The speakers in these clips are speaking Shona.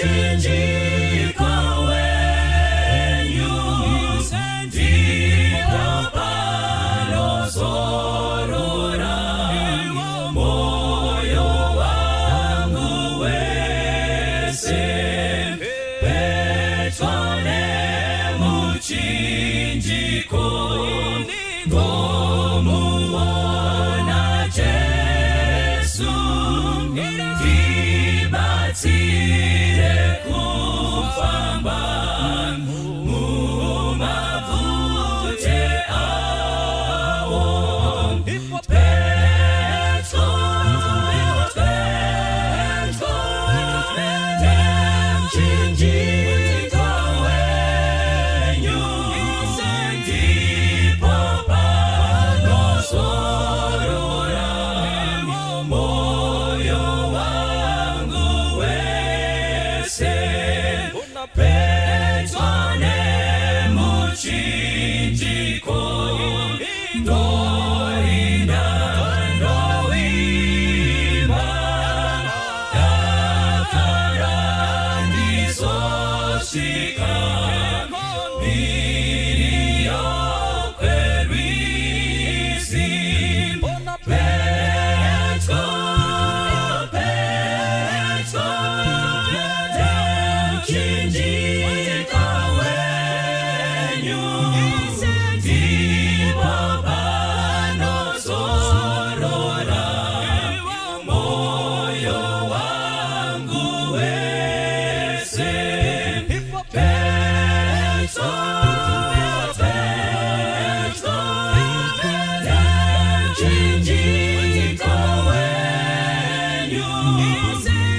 Nemuchinjiko wenyu ndipo panozorora moyo wangu wese. Pedyo nemuchinjiko ndomuona Jesu, ndibatsire kufamba mumabvute awo. Pedyo, pedyo nemuchinjiko wenyu ndipo panozorora moyo wangu wese. Pedyo nemuchinjiko ndoinda, ndoimba, dakara ndizosvika mhiri yokwerwizi. Pedyo, pedyo nemuchinjiko wenyu ndipo panozorora moyo wangu wese. Pedyo, pedyo nemuchinjiko wenyu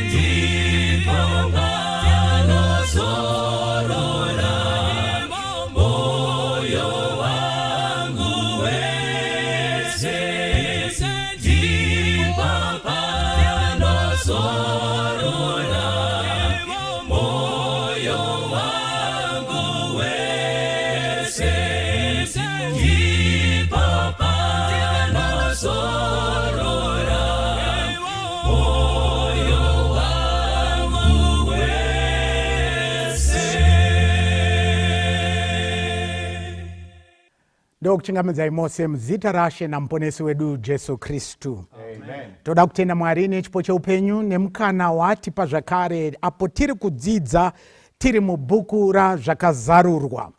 ndipo panozorora moyo wangu wese. Ndipo panozorora moyo wangu wese. Ndipo panozorora moyo wangu wese. Ndokuchingamidzai mose muzita raShe namuponesi wedu Jesu Kristu. Toda kutenda Mwari nechipo cheupenyu nemukana waatipa zvakare apo tiri kudzidza tiri mubhuku raZvakazarurwa.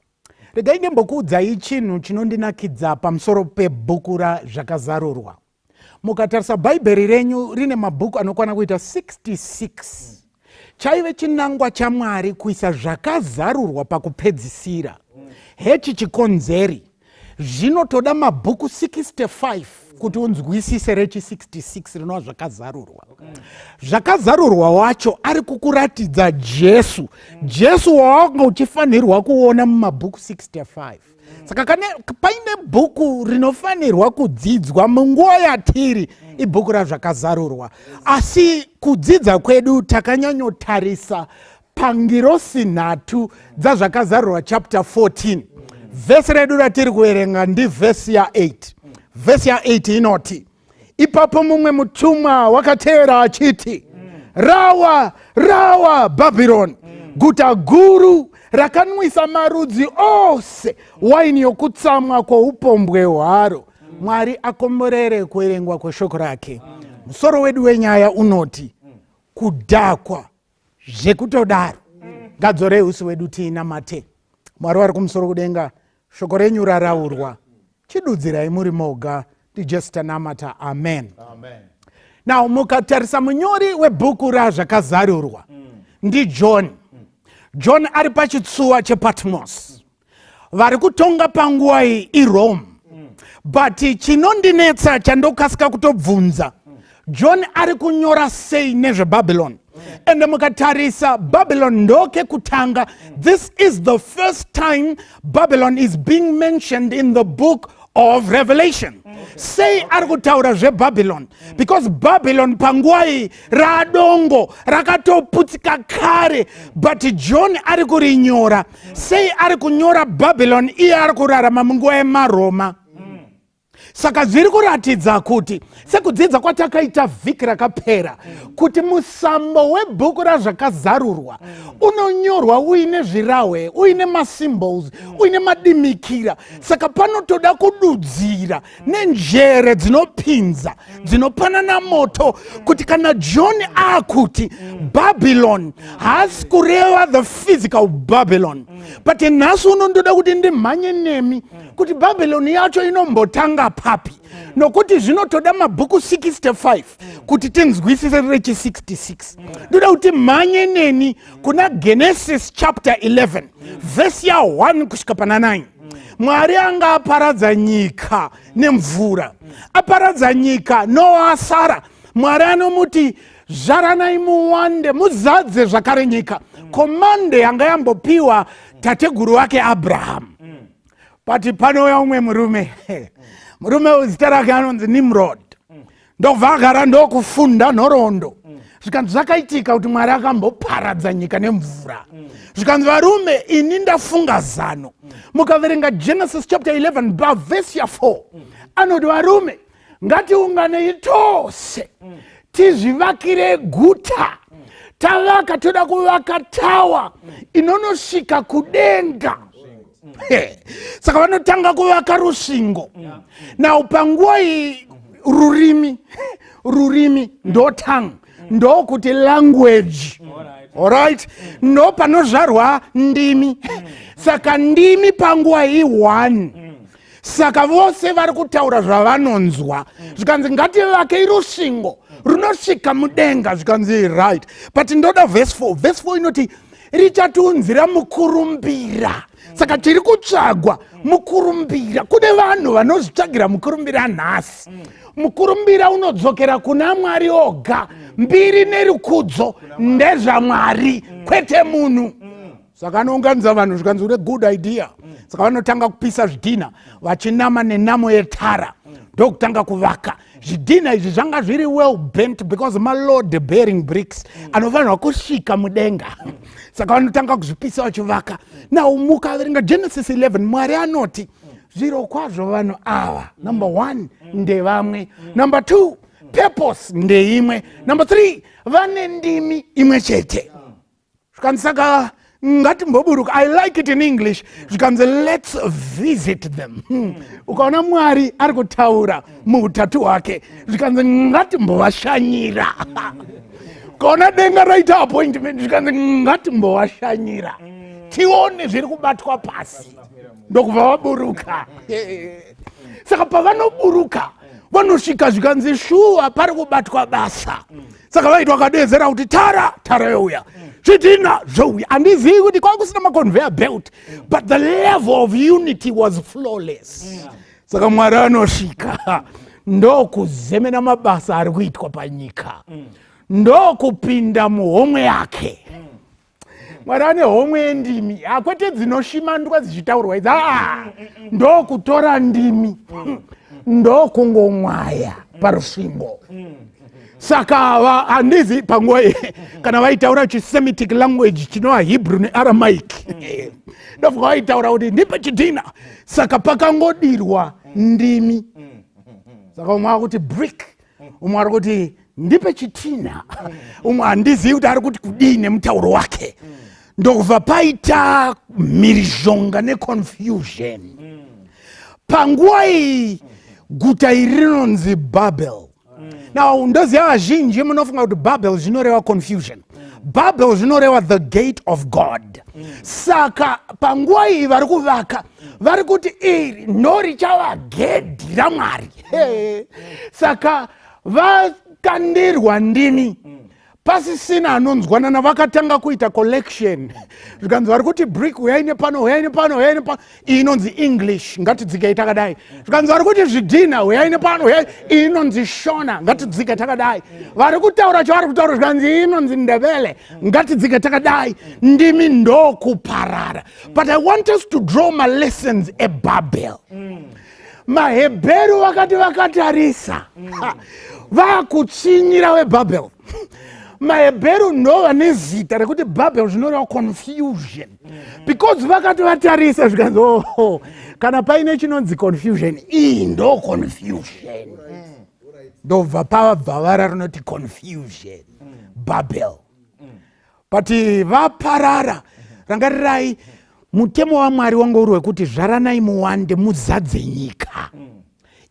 Regai ndimbokuudzai chinhu chinondinakidza pamusoro pebhuku raZvakazarurwa. Mukatarisa Bhaibheri renyu, rine mabhuku anokwana kuita 66. Chaive chinangwa chaMwari kuisa Zvakazarurwa pakupedzisira. Hechi chikonzeri zvinotoda mabhuku 65 kuti unzwisise rechi 66 rinova Zvakazarurwa. Zvakazarurwa wacho ari kukuratidza Jesu, Jesu wawanga uchifanirwa kuona mumabhuku 65. Saka kane paine bhuku rinofanirwa kudzidzwa munguva yatiri, ibhuku raZvakazarurwa. Asi kudzidza kwedu takanyanyotarisa pangirosi nhatu dzaZvakazarurwa chapter 14. Vhesi redu ratiri kuverenga ndivhesi ya8. Vhesi ya8 inoti, "Ipapo mumwe mutumwa wakateera achiti, 'Rawa, rawa Bhabhironi, guta guru rakanwisa marudzi ose waini yokutsamwa kwoupombwe hwaro.'" Mwari akomborere kuverengwa kweshoko rake. Musoro wedu wenyaya unoti kudhakwa zvekutodaro. Ngadzorei usi wedu tiinamate. Mwari vari kumusoro kudenga, shoko renyu raraurwa, chidudzirai muri moga. NdiJesu tanamata, amen. Amen. Now mukatarisa munyori webhuku raZvakazarurwa ndiJohn. John ari pachitsuwa chePatmos. Vari kutonga panguva iyi iRome. But chinondinetsa chandokasika kutobvunza, John ari kunyora sei nezveBabylon? Ende mukatarisa, Babylon ndokekutanga. This is the first time Babylon is being mentioned in the book of Revelation. Sei ari kutaura zveBabylon? Because Babylon panguva iyi radongo rakatoputsika kare, but John ari kurinyora. Sei ari kunyora Babylon iye ari kurarama munguva yemaRoma? Saka zviri kuratidza kuti sekudzidza kwatakaita vhiki rakapera kuti musambo webhuku raZvakazarurwa unonyorwa uine zvirahwe, uine masymbols, uine madimikira. Saka panotoda kududzira nenjere dzinopinza, dzinopanana moto, kuti kana John akuti Babylon, haasi kureva the physical Babylon. But nhasi uno ndoda kuti ndimhanye nemi kuti Babylon yacho inombotanga papi, nokuti zvinotoda mabhuku 65 kuti tinzwisise rechi66. Ndoda kuti mhanye neni kuna Genesis chapter 11, vhesi ya1 kusvika pana 9. Mwari anga aparadza nyika nemvura. Aparadza nyika, Noa asara. Mwari anomuti, "Zvaranai muwande, muzadze zvakare nyika." Command yanga yambopiwa tateguru wake Abrahamu. But panouya umwe murume. Murume uyu zita rake anonzi Nimrod. Ndobva agara, ndokufunda nhoroondo. Zvikanzi zvakaitika kuti Mwari akamboparadza nyika nemvura. Zvikanzi, "Varume, ini ndafunga zano." Mukaverenga Genesis chapter 11 pavhesi ya4, anoti, "Varume, ngatiunganei tose, tizvivakire guta. Tavaka, toda kuvaka tower inonosvika kudenga." Saka vanotanga kuvaka rusvingo. Now panguva iyi rurimi ndo tongue, ndokuti language, alright, ndo panozvarwa ndimi. Saka ndimi panguva iyi one. Saka vose vari kutaura zvavanonzwa. Zvikanzi, "Ngativakei rusvingo runosvika mudenga." Zvikanzi, "Right, but ndoda verse 4." Verse 4 inoti richatiunzira mukurumbira. Saka tiri kutsvagwa mukurumbira. Kune vanhu vanozvitsvagira mukurumbira nhasi. Mukurumbira unodzokera kuna Mwari oga. Mbiri nerukudzo ndezvaMwari, kwete munhu. Saka anounganidza vanhu. Zvikanzi, "Une good idea." Saka vanotanga kupisa zvidhina vachinama nenamo yetara, ndokutanga kuvaka. Zvidhina izvi zvanga zviri well bent because maload bearing bricks anofanirwa kusvika mudenga. Saka vanotanga kuzvipisa vachivaka. Now mukaverenga Genesis 11, Mwari anoti, "Zviro kwazvo vanhu ava, number one, ndevamwe; number two, purpose ndeimwe; number three, vane ndimi imwe chete." Zvikanzi, "Saka ngatimboburuka." I like it in English. Zvikanzi, "Let's visit them." Ukaona Mwari ari kutaura muutatu hwake, zvikanzi, "Ngatimbovashanyira." Ukaona denga raita appointment, zvikanzi, "Ngatimbovashanyira, tione zviri kubatwa pasi." Ndokubva vaburuka. Saka pavanoburuka vanosvika, zvikanzi, "Shuwa, pari kubatwa basa." Saka vaiti vakadedzera kuti, "Tara, tara youya, zvidhina zvouya." Handizivi kuti kwanga kusina maconveyor belt, but the level of unity was flawless. Saka Mwari anosvika, ndokuzemena mabasa ari kuitwa panyika, ndokupinda muhomwe yake. Mwari ane homwe yendimi, hakwete dzinoshimandwa dzichitaurwa idzi. Aa, ndokutora ndimi, ndokungomwaya parusvingo. Saka handizi panguva iyi kana vaitaura chiSemitic language chinova Hebrew neAramaic, ndofunga vaitaura kuti, "Ndipe chidhina." Saka pakangodirwa ndimi. Saka umwe akuti, "Brick," umwe ari kuti, "Ndipe chitina," umwe handizivi kuti ari kuti kudii nemutauro wake. Ndokubva paita mhirizhonga neconfusion. Panguva iyi guta iri rinonzi Babel. Now ndoziva vazhinji munofunga kuti Babel zvinoreva confusion. Babel zvinoreva the gate of God. Saka panguva iyi vari kuvaka, vari kuti iri ndo richava gedhi raMwari. Saka vakandirwa ndimi, pasisina anonzwanana. Vakatanga kuita collection. Zvikanzi, vari kuti brick, uyai nepano, uyai nepano, uyai nepano, iyi inonzi English, ngatidzikei takadai. Zvikanzi, vari kuti zvidhina, uyai nepano, uyai, iyi inonzi Shona, ngatidzike takadai. Vari kutaura chavari kutaura, zvikanzi, iyi inonzi Ndebele, ngatidzike takadai. Ndimi ndokuparara. But I want us to draw malessons eBabel. MaHebheru vakati vakatarisa, vakutsvinyira weBabel. Mahebheru ndo vane zita rekuti Babel, zvinoreva confusion, because vakati vatarisa zvikanzi, "Oh, kana paine chinonzi confusion, iyi ndo confusion." Ndobva pabva vara rinoti confusion, Babel. But vaparara. Rangarirai, mutemo waMwari wanga uri wekuti zvaranai, muwande, muzadze nyika.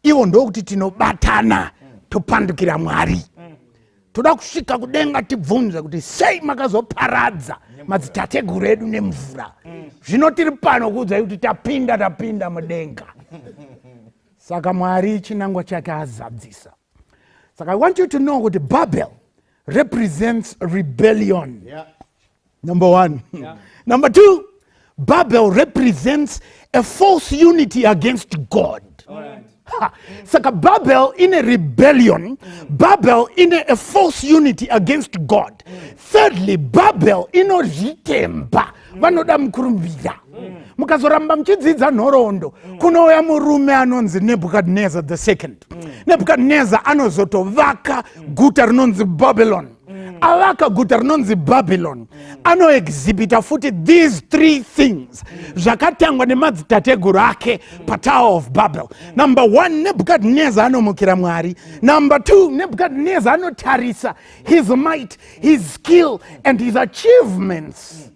Ivo ndokuti tinobatana, topandukira Mwari, toda kusvika kudenga tibvunze kuti sei makazoparadza madzitateguru edu nemvura. Zvino tiri pano kuudzai kuti tapinda mudenga. Saka Mwari chinangwa chake azadzisa. Saka I want you to know kuti Babel represents rebellion, number one. Number two, Babel represents a false unity against God. Ha. Saka Babel ine rebellion, Babel ine a false unity against God. Thirdly, Babel inozvitemba, vanoda mukurumbira. Mukazoramba muchidzidza nhoroondo, kunouya murume anonzi Nebukadnezar the Second. Nebukadnezar anozotovaka guta rinonzi Babylon. Avaka guta rinonzi Babylon, anoexhibita futi these three things zvakatangwa nemadzitateguru ake paTower of Babel. Number one, Nebukadnezar anomukira Mwari. Number two, Nebukadnezar anotarisa his might, his skill and his achievements.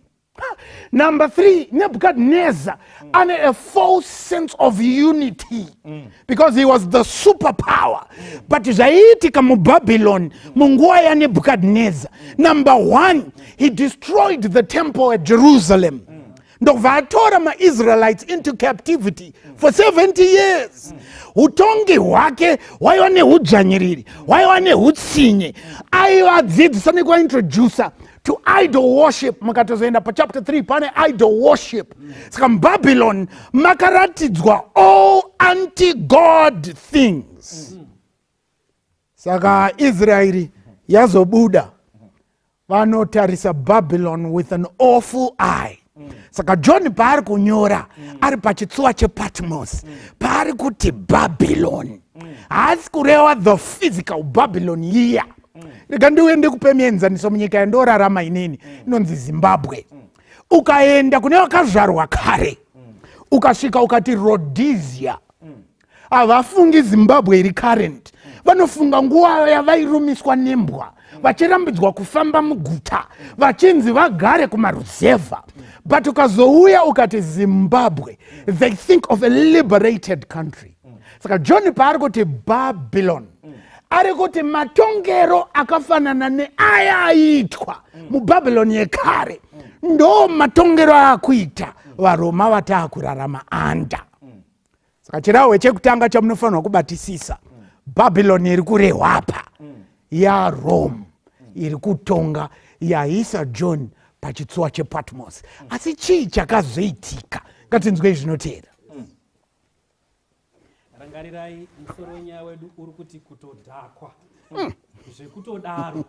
Number three, Nebuchadnezzar ane a false sense of unity because he was the superpower. But zvaiitika muBabylon munguva yaNebuchadnezzar, number one, he destroyed the temple at Jerusalem, ndobva atora maIsraelites into captivity for 70 years. Utongi hwake hwaiva neudzvanyiriri, hwaiva neutsinye. Aivadzidzisa nekuvaintrodusa to idol worship. Mukatozoenda pachapter 3, pane idol worship. Saka muBabylon makaratidzwa all anti-God things. Saka Israeri yazobuda, vanotarisa Babylon with an awful eye. Saka John paari kunyora ari pachitsuwa chePatmos, paari kuti Babylon, haasi kureva the physical Babylon iya. Rega ndiuye ndikupe mienzaniso. Munyika yandorarama inini inonzi Zimbabwe, ukaenda kune vakazvarwa kare, ukasvika ukati Rhodesia, havafungi Zimbabwe iri current. Vanofunga nguva yavairumiswa nembwa, vachirambidzwa kufamba muguta, vachinzi vagare kumaruzevha. But ukazouya ukati Zimbabwe, they think of a liberated country. Saka John paari kuti Babylon, ari kuti matongero akafanana neaya aiitwa muBabylon yekare ndo matongero aakuita vaRoma vataakurarama anda. Saka chirahwe chekutanga chamunofanirwa kubatisisa, Babylon iri kurehwa apa yaRome iri kutonga, yaisa John pachitsuwa chePatmos. Asi chii chakazoitika? Ngatinzwei zvinoteera. Rangarirai, musoro wenyaya wedu uri kuti kutodhakwa zvekutodaro,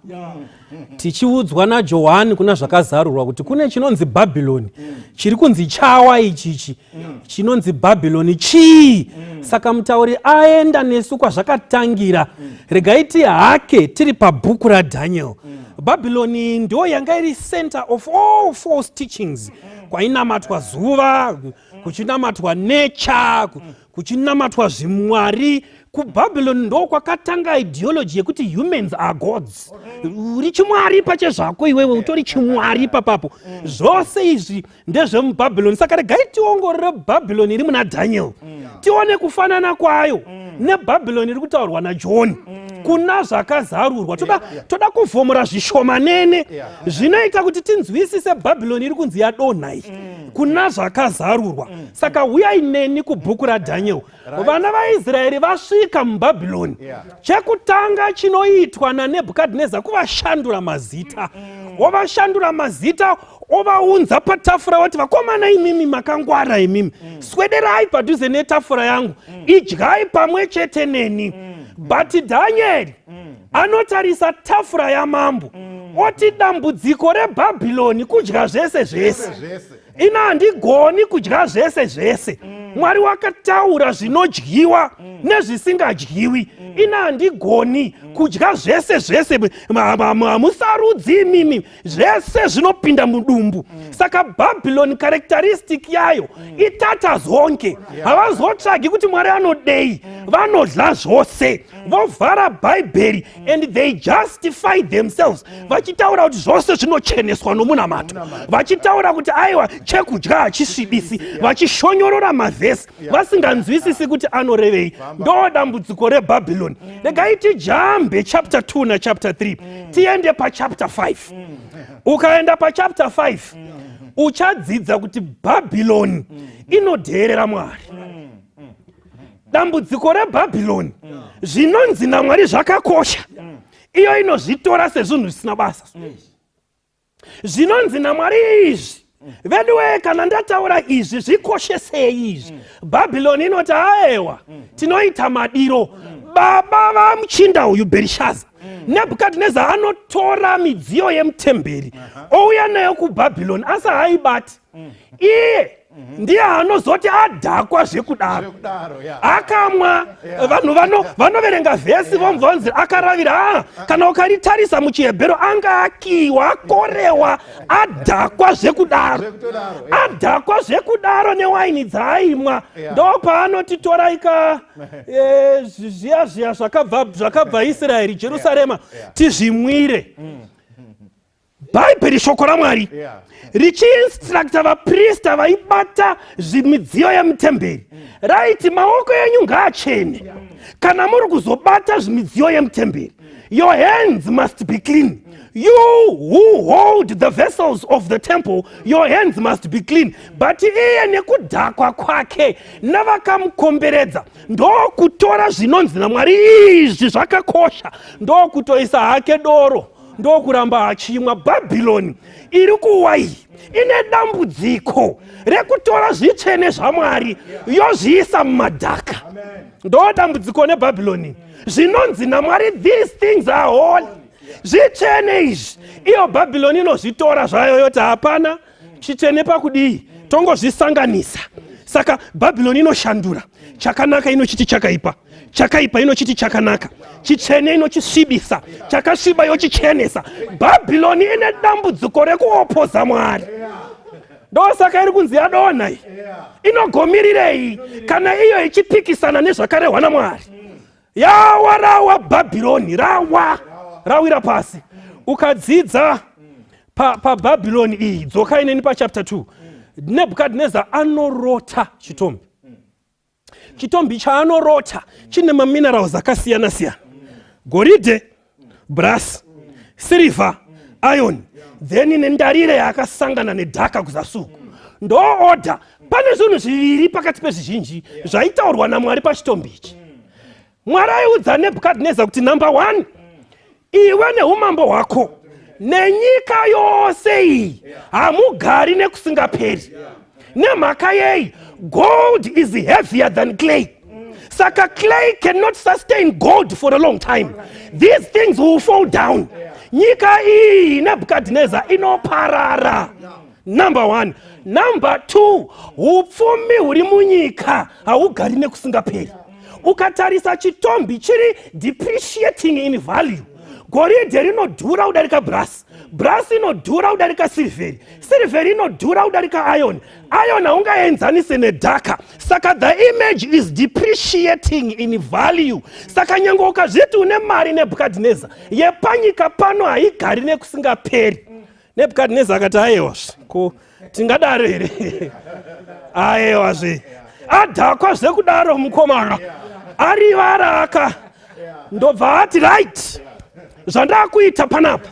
tichiudzwa naJohani kuna Zvakazarurwa kuti kune chinonzi Bhabhironi chiri kunzi chawa. Ichichi chinonzi Bhabhironi chii? Saka mutauri aenda nesu kwazvakatangira. Regai tihake tiri pabhuku raDaniel. Bhabhironi ndo yanga iri center of all false teachings, kwainamatwa zuva, kuchinamatwa nature, kuchinamatwa zvimwari. KuBhabhironi ndo kwakatanga ideology yekuti humans are gods. Uri chimwari pachezvako iwewe, utori chimwari papapo. Zvose izvi ndezvemubhabhironi. Saka regai tiongorore Bhabhironi iri muna Daniel, tione kufanana kwayo neBhabhironi iri kutaurwa naJohn kuna Zvakazarurwa. Toda kuvhomora zvishomanene zvinoita kuti tinzwisise Bhabhironi iri kunzi yadonha iyi kuna Zvakazarurwa. Saka uyai neni kubhuku raDaniel. Vana vaIsraeri vasvika muBhabhironi, chekutanga chinoitwa naNebhukadhineza kuvashandura mazita. Ovashandura mazita, ovaunza patafura, vati, "Vakomana, imimi makangwara imimi, swederai padhuze netafura yangu, idyai pamwe chete neni." But Dhanieri anotarisa tafura yamambo, oti dambudziko reBhabhironi kudya zvese zvese. Zvese. Ina handigoni kudya zvese zvese. Mwari wakataura zvinodyiwa nezvisingadyiwi. Ina handigoni kudya zvese zvese, hamusarudzi imimi, zvese zvinopinda mudumbu. Saka Babylon characteristic yayo itata zonke, havazotsvagi kuti Mwari anodei, vanodla zvose, vovhara Bhaibheri and they justify themselves vachitaura kuti zvose zvinocheneswa nomunamato, vachitaura kuti aiwa, chekudya hachisvibisi, vachishonyorora mavhesi vasinganzwisisi kuti anorevei. Ndo dambudziko reBhabhiloni. Regai tijambe chapter 2 nachapter 3, tiende pachapter 5. Ukaenda pachapter 5 uchadzidza kuti Bhabhiloni inodheerera Mwari. Dambudziko reBhabhiloni, zvinonzi naMwari zvakakosha, iyo inozvitora sezvinhu zvisina basa. Zvinonzi naMwari izvi, veduwe, kana ndataura izvi, zvikoshesei izvi. Bhabhiloni inoti aewa, tinoita madiro. Baba vamuchinda uyu Bherishaza, Nebhukadhineza, anotora midziyo yemutemberi ouya nayo kuBhabhiloni, asi haaibati iye. Ndiye anozoti adhakwa zvekudaro, Zvekudaro, ya. Akamwa. Vanhu vanoverenga vhesi vomva vanzi akaravira. Ah, kana ukaritarisa muchiHebhero, anga akiwa, akorewa, adhakwa zvekudaro. Zvekutodaro, ya. Adhakwa zvekudaro newaini dzaaimwa, ndo paanoti toraika zviya zviya zvakabva Israeri, Jerusarema, tizvimwire. Bhaibheri, shoko raMwari, richiinstructa vaprista vaibata zvimidziyo yemutemberi, raiti maoko enyu ngaachene kana muri kuzobata zvimidziyo yemutemberi. Your hands must be clean. You who hold the vessels of the temple, your hands must be clean. But iye nekudhakwa kwake navakamukomberedza, ndokutora zvinonzi naMwari izvi zvakakosha, ndokutoisa hake doro, ndokuramba achimwa. Bhabhiloni iri kuwa iyi ine dambudziko rekutora zvitsvene zvaMwari yozviisa mumadhaka. Ndo dambudziko neBhabhiloni. Zvinonzi naMwari, these things are holy, zvitsvene izvi, iyo Bhabhiloni inozvitora zvayo yoti hapana chitsvene pakudii, tongozvisanganisa. Saka Bhabhiloni inoshandura chakanaka inochiti chakaipa, chakaipa inochiti chakanaka, chitsvene inochisvibisa, chakasviba yochichenesa. Bhabhiloni ine dambudziko rekuopoza Mwari. Ndosaka iri kunzi yadonha iyi. Inogomirirei kana iyo ichipikisana nezvakarehwa naMwari? Yawa, rawa Bhabhironi, rawa, rawira pasi. Ukadzidza paBhabhironi pa iyi, dzokai neni pachapter 2. Nebhukadhineza anorota chitombi. Chitombi chaanorota chine maminerals akasiyana siyana: goridhe, brass, sirivha, iron, then nendarire yaakasangana nedhaka kuzasi uku. Ndo order. Pane zvinhu zviviri pakati pezvizhinji zvaitaurwa naMwari pachitombi ichi. Mwari aiudza Nebhukadhineza kuti, number one, iwe neumambo hwako nenyika yose iyi hamugari nekusingaperi. Nemhaka yei? Gold is heavier than clay. Saka clay cannot sustain gold for a long time. These things will fall down. Nyika iyi, Nebhukadhineza, inoparara, number one. Number two, upfumi huri munyika haugari nekusingaperi. Ukatarisa chitombi chiri depreciating in value. Goridhe rinodhura kudarika brass, brass inodhura kudarika sirivheri, sirivheri inodhura kudarika iron, iron haungaenzanise nedhaka. Saka the image is depreciating in value. Saka nyange ukazviti une mari, Nebhukadhineza, yepanyika pano haigari nekusingaperi. Nebhukadhineza akati, aiwazve, ko tingadaro here? Aiwazve, adhakwa zvekudaro mukomana arivara aka, ndobva ati, right, zvandakuita panapa,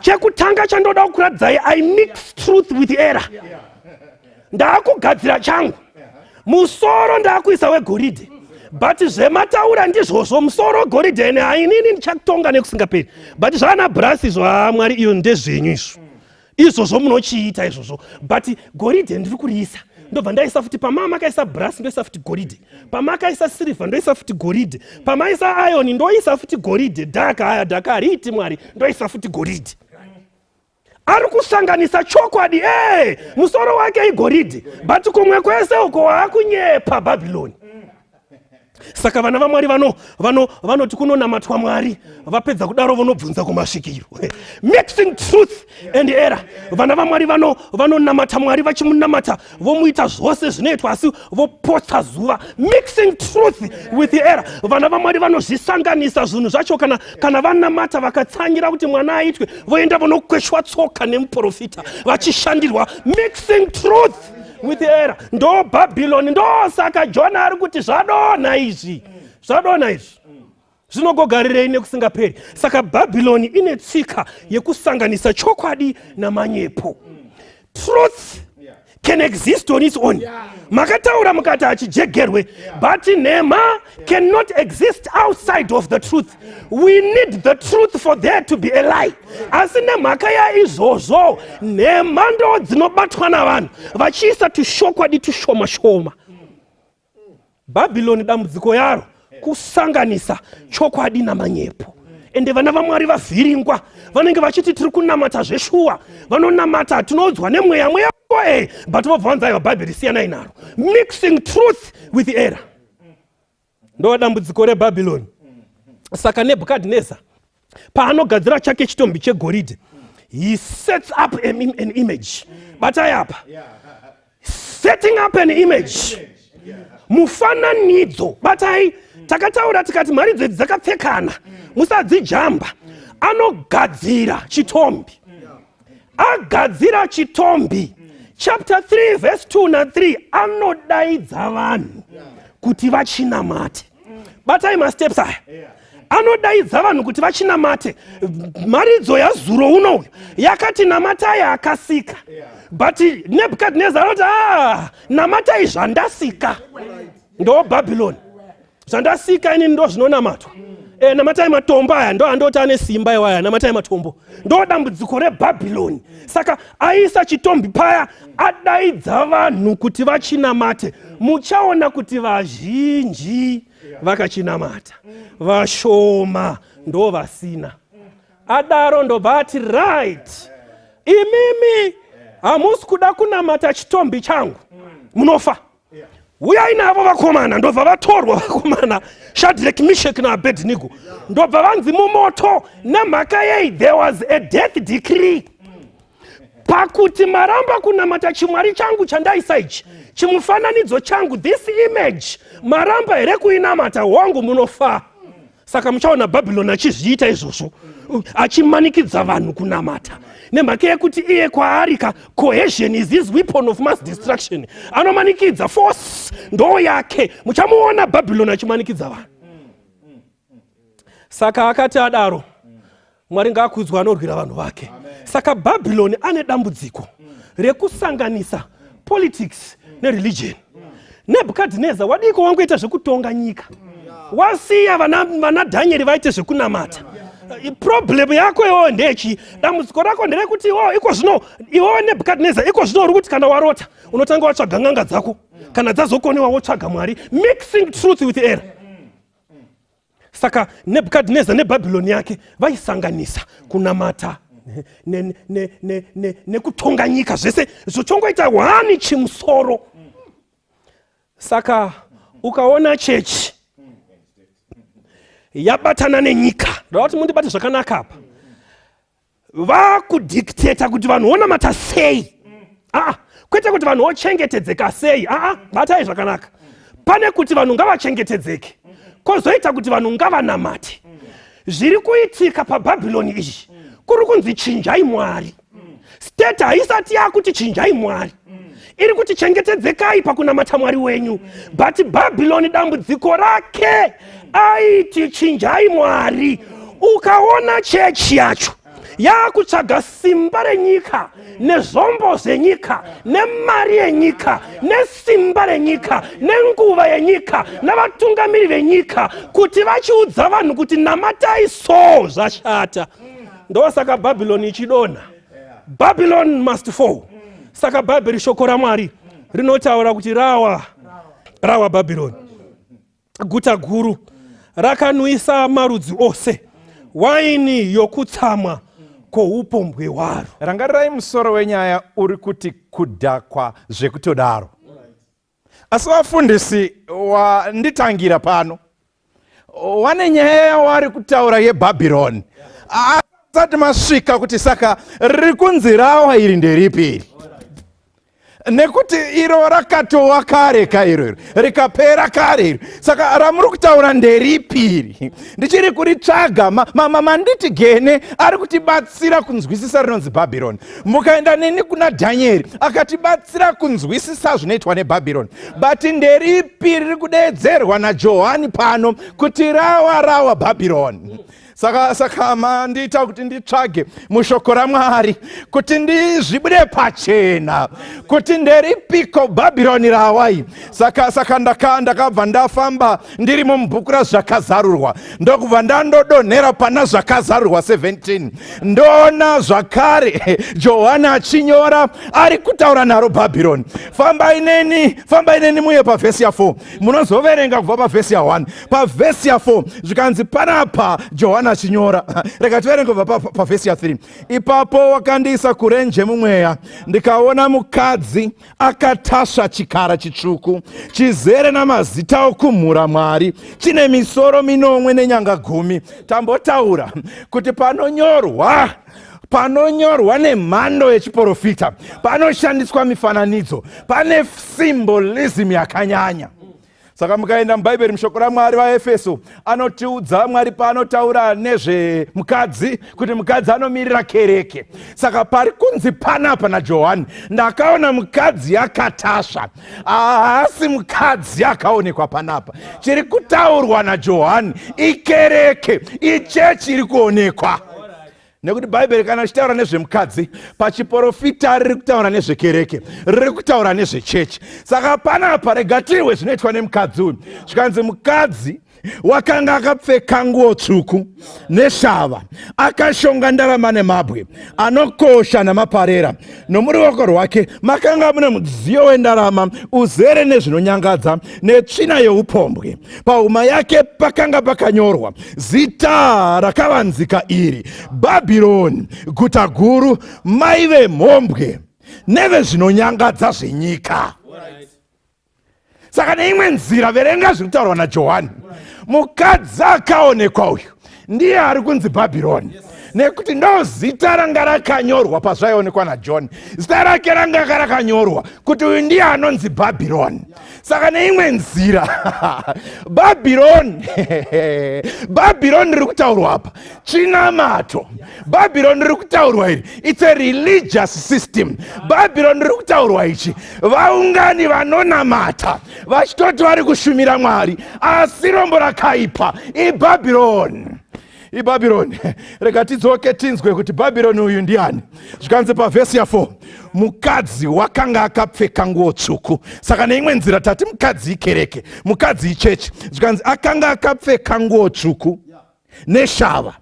chekutanga chandoda kukuratidzai, I mix truth with error. Ndaakugadzira changu musoro, ndaakuisa wegoridhe, but zvemataura ndizvozvo, musoro goridhe ene hainini ndichakutonga nekusingaperi, but zvaana brass izvo, haa, Mwari iyo ndezvenyu izvo, izvozvo munochiita izvozvo, but goridhe ndiri kuriisa. Ndobva ndaisa futi pama makaisa brass, ndoisa futi goridhe, pamakaisa sirivha, ndoisa futi goridhe, pamaisa iron, ndoisa futi goridhe, dhaka, aya dhaka hariiti Mwari, ndoisa futi goridhe. Ari kusanganisa chokwadi. E musoro wake igoridhe, but kumwe kwese uko waakunyepa. Bhabhiloni. Saka vana vaMwari vano vano vanoti kunonamatwa Mwari, vapedza kudaro vonobvunza kumasvikiro. Mixing truth and error. Vana vaMwari vano vanonamata Mwari, vachimunamata vomuita zvose zvinoitwa, asi vopotsa zuva. Mixing truth with error. Vana vaMwari vanozvisanganisa zvinhu zvacho. Kana vanamata vakatsanyira kuti mwana aitwe, voenda vonokweshwa tsoka nemuprofita vachishandirwa. Mixing truth with error ndo Bhabhiloni. Ndosaka Jona ari kuti zvadonha izvi, zvadonha izvi, zvinogogarirei nekusingaperi? Saka Bhabhiloni ine tsika yekusanganisa chokwadi namanyepo. Truth can exist on its own. Makataura mukati hachijegerwe, but nhema cannot exist outside of the truth. We need the truth for there to be a lie. Asi nemhaka yaizvozvo, nhema ndo dzinobatwa navanhu vachiisa tushokwadi tushoma shoma. Bhabhiloni dambudziko yaro kusanganisa chokwadi namanyepo. Ende vana vaMwari vavhiringwa, vanenge vachiti tiri kunamata zveshuwa. Vanonamata, tinoudzwa nemweya, mweya e, but vobva vanzi aiwa, Bhaibheri siyanai naro. Mixing truth with error ndo dambudziko reBhabhiloni. Saka Nebhukadhineza paanogadzira chake chitombi chegoridhe, he sets up an image. Batai apa, setting up an image, mufananidzo. Batai, takataura tikati mharidzo idzi dzakapfekana, musadzijamba. Anogadzira chitombi. Agadzira chitombi, chapter 3 verse 2 na3, anodaidza vanhu kuti vachinamate. Batai masteps aya. Anodaidza vanhu kuti vachinamate. Mharidzo yazuro unoyu yakati namatai akasika, but Nebhukadhineza anoti, "A, namatai zvandasika." Ndo Bhabhiloni. Zvandasika inini ndo zvinonamatwa. Namatai matombo aya, ndo andoti ane simba iwaya, namatai matombo. Ndo dambudziko reBhabhiloni. Saka aisa chitombi paya, adaidza vanhu kuti vachinamate. Muchaona kuti vazhinji vakachinamata, vashoma ndo vasina. Adaro ndobva ati, "Right, imimi hamusi kuda kunamata chitombi changu, munofa. Uyai navo vakomana." Ndobva vatorwa vakomana Shadrek, Mishek naAbednego, ndobva vanzi mumoto. Nemhaka yei? There was a death decree pakuti maramba kunamata chimwari changu chandaisa ichi, chimufananidzo changu, this image. Maramba here kuinamata? Hwangu, munofa. Saka muchaona Bhabhiloni achizviita izvozvo, achimanikidza vanhu kunamata, nemhaka yekuti iye kwaari ka, coercion is his weapon of mass destruction. Anomanikidza, force ndo yake. Muchamuona Bhabhiloni achimanikidza vanhu. Saka akati adaro, Mwari ngaakudzwa anorwira vanhu vake. Saka Bhabhiloni ane dambudziko rekusanganisa politics nereligion. Nebhukadhineza wadiko wangoita zvekutonga nyika, wasiya vana Dhanieri vaite zvekunamata. Problem yako iwowo ndechi dambudziko rako nderekuti iwowo iko zvino, iwowo Nebhukadhineza, iko zvino uri kuti kana warota unotanga watsvaga n'anga dzako, kana dzazokoniwa wotsvaga Mwari. Mixing truth with error. Saka Nebhukadhineza neBhabhiloni yake vaisanganisa kunamata nekutonga nyika, zvese zvochongoita hwani chimusoro. Saka ukaona chechi yabatana nenyika, ndoda kuti mundibate zvakanaka apa, vakudictate kuti vanhu vonamata sei. Aa, kwete kuti vanhu vochengetedzeka sei. Aa, batai zvakanaka. Pane kuti vanhu ngavachengetedzeke, kwozoita kuti vanhu ngavanamate. Zviri kuitika paBhabhiloni izvi, kuri kunzi chinjai Mwari. State haisati yakuti chinjai Mwari, iri kuti chengetedzekai pakunamata Mwari wenyu. But Bhabhiloni dambudziko rake aiti chinjai Mwari. Ukaona chechi yacho yakutsvaga simba renyika nezvombo zvenyika nemari yenyika nesimba renyika nenguva yenyika navatungamiri venyika kuti vachiudza vanhu kuti namatai, so zvashata. Ndosaka Bhabhiloni ichidonha. Babylon must fall. Saka Bhaibheri, shoko raMwari rinotaura kuti rawa, rawa Bhabhironi, guta guru rakanwisa marudzi ose waini yokutsamwa kwoupombwe hwaro. Rangarirai, musoro wenyaya uri kuti kudhakwa zvekutodaro. Asi vafundisi wanditangira pano wane nyaya yawari kutaura yeBhabhironi, asati masvika kuti saka riri kunzi rawa iri nderipi iri, nekuti iro rakatowa kare ka iro iro rikapera kare iro, saka ramuri kutaura nderipi iri? Ndichiri kuritsvaga. Manditi gene ari kutibatsira kunzwisisa rinonzi Bhabhironi. Mukaenda neni kuna Dhanieri, akatibatsira kunzwisisa zvinoitwa neBhabhironi, but nderipi riri kudeedzerwa naJohani pano kuti rawa, rawa Bhabhironi? Saka mandiita kuti nditsvage mushoko raMwari kuti ndizvibude pachena kuti nderipiko Bhabhironi rawai. Saka ndakabva ndafamba ndirimo mubhuku raZvakazarurwa, ndokubva ndandodonhera pana Zvakazarurwa 17. Ndoona zvakare Johani achinyora, ari kutaura naro Bhabhironi. Fambai neni, fambai neni muye pavhesi ya4. Munozoverenga kubva pavhesi ya1. Pavhesi ya4 zvikanzi panapa, Johani achinyora, rega tiverenge kubva pavhesi ya3. "Ipapo wakandiisa kurenje mumweya, ndikaona mukadzi akatasva chikara chitsvuku, chizere namazita okumhura Mwari, chine misoro minomwe nenyanga 10." Tambotaura kuti panonyorwa nemhando yechiprofita panoshandiswa mifananidzo, pane symbolism yakanyanya. Saka mukaenda muBhaibheri, mushoko raMwari, vaEfeso anotiudza Mwari paanotaura nezvemukadzi kuti mukadzi anomirira kereke. Saka pari kunzi panapa naJohani, "Ndakaona mukadzi akatasva," haasi mukadzi akaonekwa panapa. Chiri kutaurwa naJohani ikereke, ichechi iri kuonekwa, nekuti Bhaibheri kana richitaura nezvemukadzi pachiprofita, riri kutaura nezvekereke, riri kutaura nezvechechi. Saka panapa rega tirwe zvinoitwa nemukadzi uyu. Zvikanzi mukadzi wakanga akapfeka nguo tsvuku neshava, akashonga ndarama nemabwe anokosha namaparera. Nomuruoko rwake makanga mune mudziyo wendarama uzere nezvinonyangadza netsvina yeupombwe. Pahuma yake pakanga pakanyorwa zita rakavanzika iri: Bhabhironi, guta guru, mai vemhombwe nevezvinonyangadza zvenyika. Saka neimwe nzira, verenga zviri kutaurwa naJohani. Mukadzi akaonekwa uyu ndiye ari kunzi Bhabhironi, nekuti ndo zita ranga rakanyorwa pazvaionekwa naJohn. Zita rake ranga rakanyorwa kuti uyu ndiye anonzi Bhabhironi. Saka neimwe nzira, Bhabhironi riri kutaurwa apa chinamato. Bhabhironi riri kutaurwa iri, it's a religious system. Bhabhironi riri kutaurwa ichi vaungani vanonamata vachitoti vari kushumira Mwari, asi rombo rakaipa iBhabhironi, iBhabhironi. Rega tidzoke tinzwe kuti Bhabhironi uyu ndiani. Zvikanzi pavhesi ya4, mukadzi wakanga akapfeka nguo tsvuku. Saka neimwe nzira tati mukadzi ikereke, mukadzi ichechi. Zvikanzi akanga akapfeka nguo tsvuku neshava,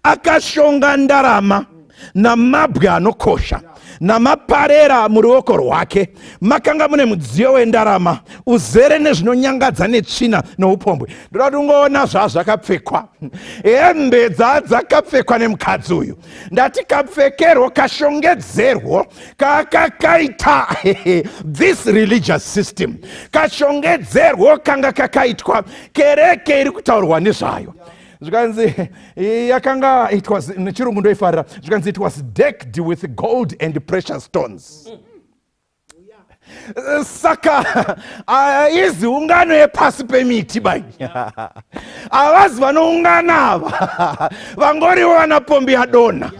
akashonga ndarama namabwe anokosha namaparera. Muruoko rwake makanga mune mudziyo wendarama uzere nezvinonyangadza netsvina noupombwe. Ndoda kuti ungoona zvazvakapfekwa, hembe dzadzakapfekwa nemukadzi uyu. Ndati kapfekerwo, kashongedzerwo kakakaita this religious system, kashongedzerwo kanga kakaitwa kereke iri kutaurwa nezvayo. Zvikanzi yakanga, it was, nechirungu ndoifarira, zvikanzi it was decked with gold and precious stones. Saka izi ungano yepasi pemiti bai, havazi vanoungana ava vangoriwo vana pombi yadonha,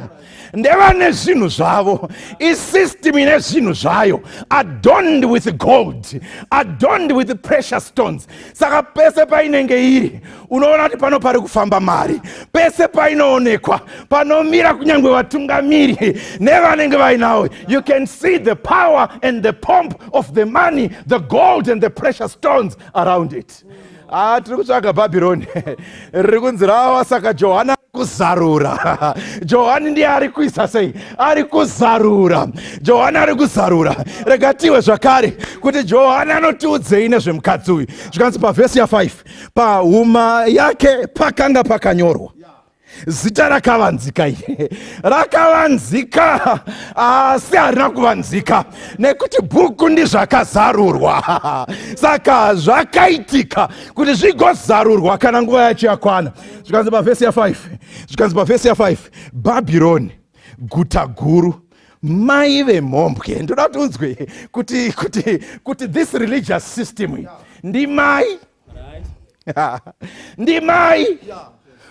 ndevane zvinhu zvavo, isystem ine zvinhu zvayo, adorned with gold, adorned with precious stones. Saka pese painenge iri, unoona kuti pano pari kufamba mari. Pese painoonekwa, panomira kunyange vatungamiri nevanenge vainawo, you can see the power and the pomp of the money, the gold and the precious stones around it. Ah, tiri kutsvaga Bhabhironi riri kunzi rava. Saka Johani ari kuzarura. Johani ndiye ari kuisa sei, ari kuzarura. Johani ari kuzarura. Rega tiwe zvakare kuti Johani anotiudzei nezvemukadzi uyu. Zvikanzi pavhesi ya5, pahuma yake pakanga pakanyorwa. Zita rakavanzika iri, rakavanzika asi harina kuvanzika nekuti bhuku ndizvakazarurwa. Saka zvakaitika kuti zvigozarurwa kana nguva yacho yakwana. Zvikanzi pavhesi ya5, zvikanzi pavhesi ya5, Bhabhironi guta guru, mai vemhombwe. Ndoda kuti unzwe kuti kuti kuti this religious system ndimai, ndimai,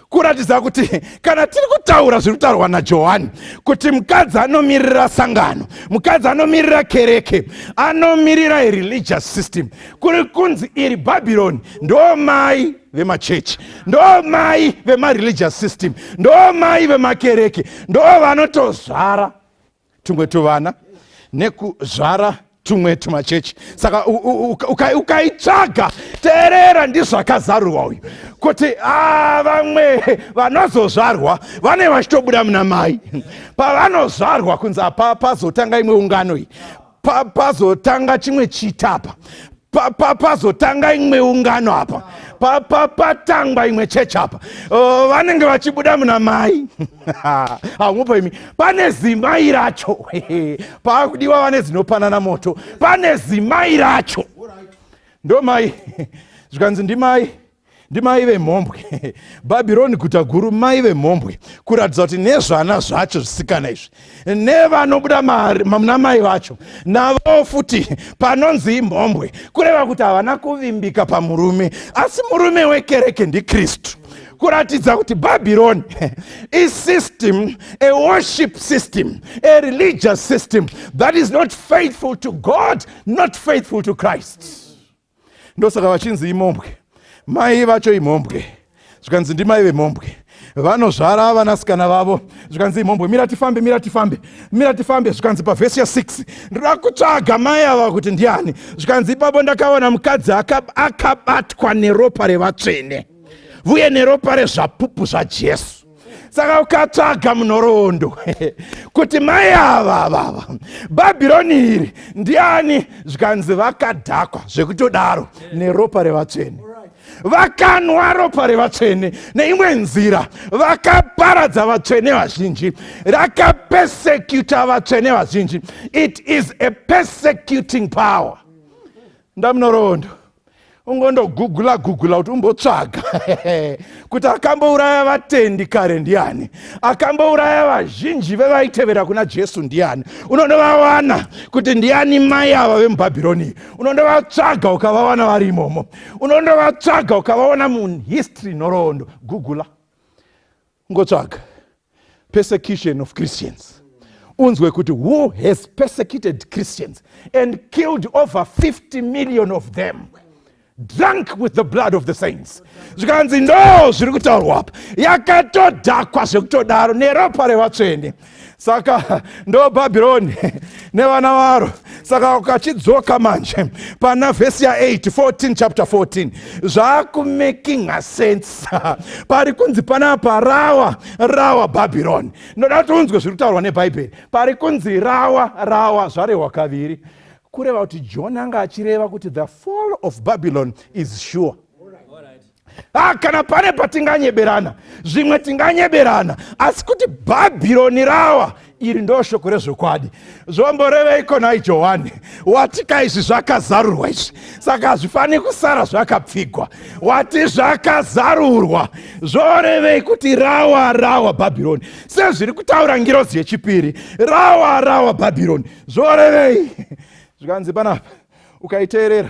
kuratidza kuti kana tiri kutaura zviri kutaurwa naJohani kuti mukadzi anomirira sangano, mukadzi anomirira kereke, anomirira religious system, kuri kunzi iri Bhabhironi ndo mai vemachechi, ndo mai vemareligious system, ndo mai vemakereke, ndo vanotozvara tumwe tuvana nekuzvara tumwe tumachechi. Saka ukaitsvaga, teerera, ndizvakazarurwa uyu kuti a vamwe vanozozvarwa vane vachitobuda muna mai. Pavanozvarwa kunzi apa pazotanga imwe ungano iyi, pazotanga chimwe chitapa, pazotanga imwe ungano apa, patangwa imwe chechi apa, vanenge vachibuda muna mai. Haumupo imi, pane zimai racho paakudiwa, vane dzinopanana moto, pane zimai racho ndo mai. Zvikanzi ndimai, ndimai vemhombwe. Bhabhironi guta guru, mai vemhombwe, kuratidza kuti nezvana zvacho zvisikana izvi nevanobuda muna mai vacho navo futi panonzi imhombwe, kureva kuti havana kuvimbika pamurume, asi murume wekereke ndiKristu. Kuratidza kuti Bhabhironi isystem, a worship system, a religious system that is not faithful to God, not faithful to Christ. Ndosaka vachinzi imhombwe, mai vacho imhombwe. Zvikanzi ndimai vemhombwe, vanozvara vanasikana vavo, zvikanzi imhombwe. Mira tifambe, mira tifambe, mira tifambe. Zvikanzi pavhesi ya6, ndoda kutsvaga mai ava kuti ndiani. Zvikanzi ipapo ndakaona mukadzi akabatwa neropa revatsvene vuye neropa rezvapupu zvaJesu. Saka ukatsvaga munhoroondo kuti mai ava vava Bhabhironi iri ndiani, zvikanzi vakadhakwa zvekutodaro neropa revatsvene, vakanwa ropa revatsvene. Neimwe nzira vakaparadza vatsvene vazhinji, rakapersecuta vatsvene vazhinji. It is a persecuting power. Ndamunhoroondo, ungondogugula gugula kuti umbotsvaga kuti akambouraya vatendi kare ndiani, akambouraya vazhinji vevaitevera kuna Jesu ndiani. Unondovawana kuti ndiani mai ava vemuBhabhironi. Unondovatsvaga ukavawana vari imomo, unondovatsvaga ukavaona muhistory, nhoroondo. Gugula, ungotsvaga persecution of Christians, unzwe kuti who has persecuted Christians and killed over 50 million of them, drunk with the blood of the saints. Zvikanzi ndo zviri kutaurwa apa, yakatodhakwa zvekutodaro neropa revatsvene. Saka ndo Bhabhironi nevana varo. Saka ukachidzoka manje pana vhesi ya8, 14, chapter 14, zvaakumakinga sense. Pari kunzi panapa rawa, rawa Bhabhironi. Ndoda kuti unzwe zviri kutaurwa neBhaibheri. Pari kunzi rawa, rawa, zvarehwa kaviri, kureva kuti John anga achireva kuti the fall of Babylon is sure. Ah, kana pane patinganyeberana, zvimwe tinganyeberana, asi kuti Bhabhironi rawa, iri ndo shoko rezvokwadi. Zvomboreveiko nhai Johani? Watika izvi zvakazarurwa izvi, saka hazvifaniri kusara zvakapfigwa. Wati zvakazarurwa, zvorevei kuti rawa, rawa Bhabhironi, sezviri kutaura ngirozi yechipiri? Rawa, rawa Bhabhironi, zvorevei? Zvikanzi panapa ukaiteerera,